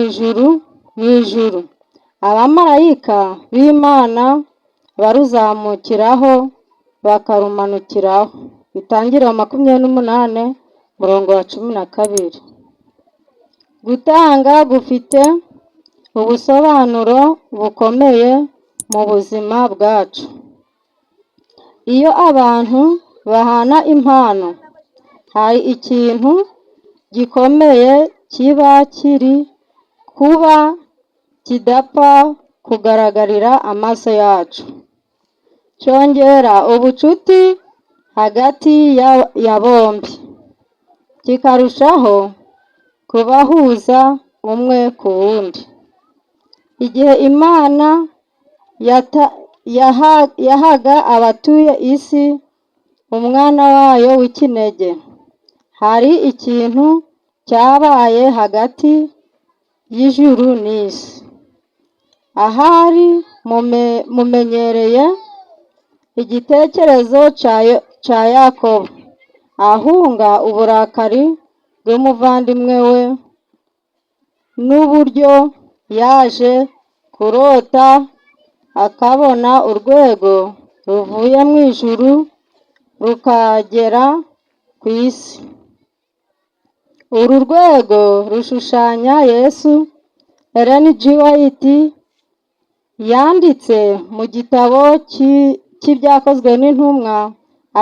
Ijuru, mu ijuru abamarayika b'Imana baruzamukiraho bakarumanukiraho. Itangiriro 28, umurongo wa 12. Gutanga gufite ubusobanuro bukomeye mu buzima bwacu. Iyo abantu bahana impano, hari ikintu gikomeye kiba kiri kuba kidapfa kugaragarira amaso yacu. Cyongera ubucuti hagati ya bombi, kikarushaho kubahuza umwe ku wundi. Igihe Imana yahaga abatuye isi Umwana wayo w'ikinege, hari ikintu cyabaye hagati y'ijuru n'isi. Ahari mumenyereye igitekerezo cya Yakobo ahunga uburakari bw'umuvandimwe we, n'uburyo yaje kurota akabona urwego ruvuye mu ijuru rukagera ku isi. Uru rwego rushushanya Yesu. Ellen G. White yanditse mu gitabo cy'Ibyakozwe n'Intumwa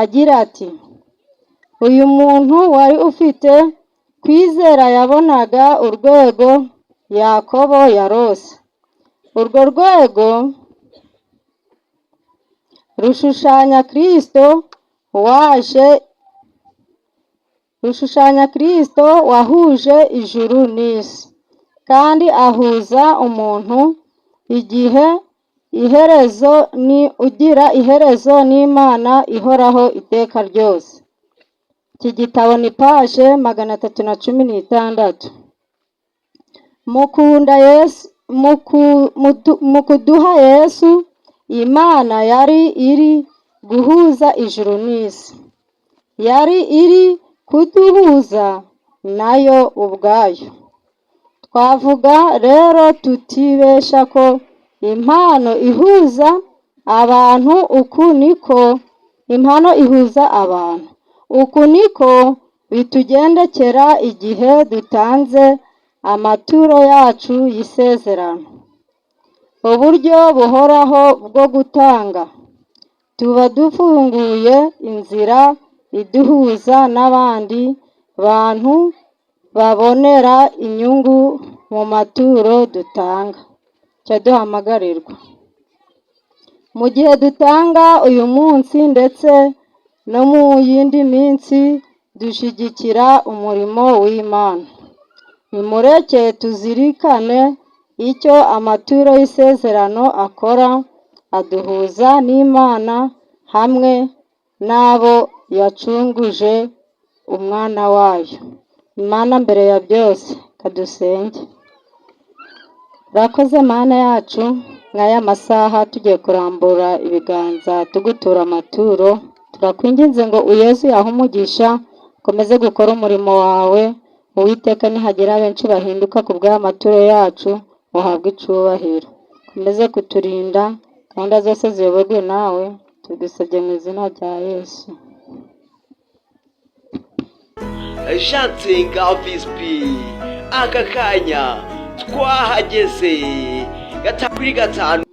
agira ati: "Uyu muntu wari ufite kwizera yabonaga urwego Yakobo yarose. Urwo rwego rushushanya Kristo waje, rushushanya Kristo wahuje ijuru n'isi, kandi ahuza umuntu igihe iherezo ni ugira iherezo n'Imana ihoraho iteka ryose." Iki gitabo ni page 316. Mukunda Yesu, mu kuduha Yesu, Imana yari iri guhuza ijuru n'isi, yari iri kuduhuza nayo ubwayo. Twavuga rero tutibesha ko impano ihuza abantu. Uku niko impano ihuza abantu. Uku niko bitugendekera igihe dutanze amaturo yacu y'isezerano. Uburyo buhoraho bwo gutanga, tuba dufunguye inzira iduhuza n'abandi bantu babonera inyungu mu maturo dutanga. Icyo duhamagarirwa mu gihe dutanga uyu munsi ndetse no mu yindi minsi, dushyigikira umurimo w'Imana. Nimureke tuzirikane icyo amaturo y'isezerano akora: aduhuza n'Imana hamwe n'abo yacunguje Umwana wayo. Imana mbere ya byose. Kadusenge. Urakoze Mana yacu, mw'aya masaha tugiye kurambura ibiganza tugutura amaturo. Turakwinginze ngo uyeze, uyahe umugisha, ukomeze gukora umurimo wawe. Uwiteka, nihagira benshi bahinduka ku bw'aya maturo yacu, uhabwe icubahiro. Ukomeze kuturinda, gahunda zose ziyoborwe nawe. Tubisabye mu izina rya Yesu. Jean Nsenga Visipi, aka kanya twahageze 5 kuri 5.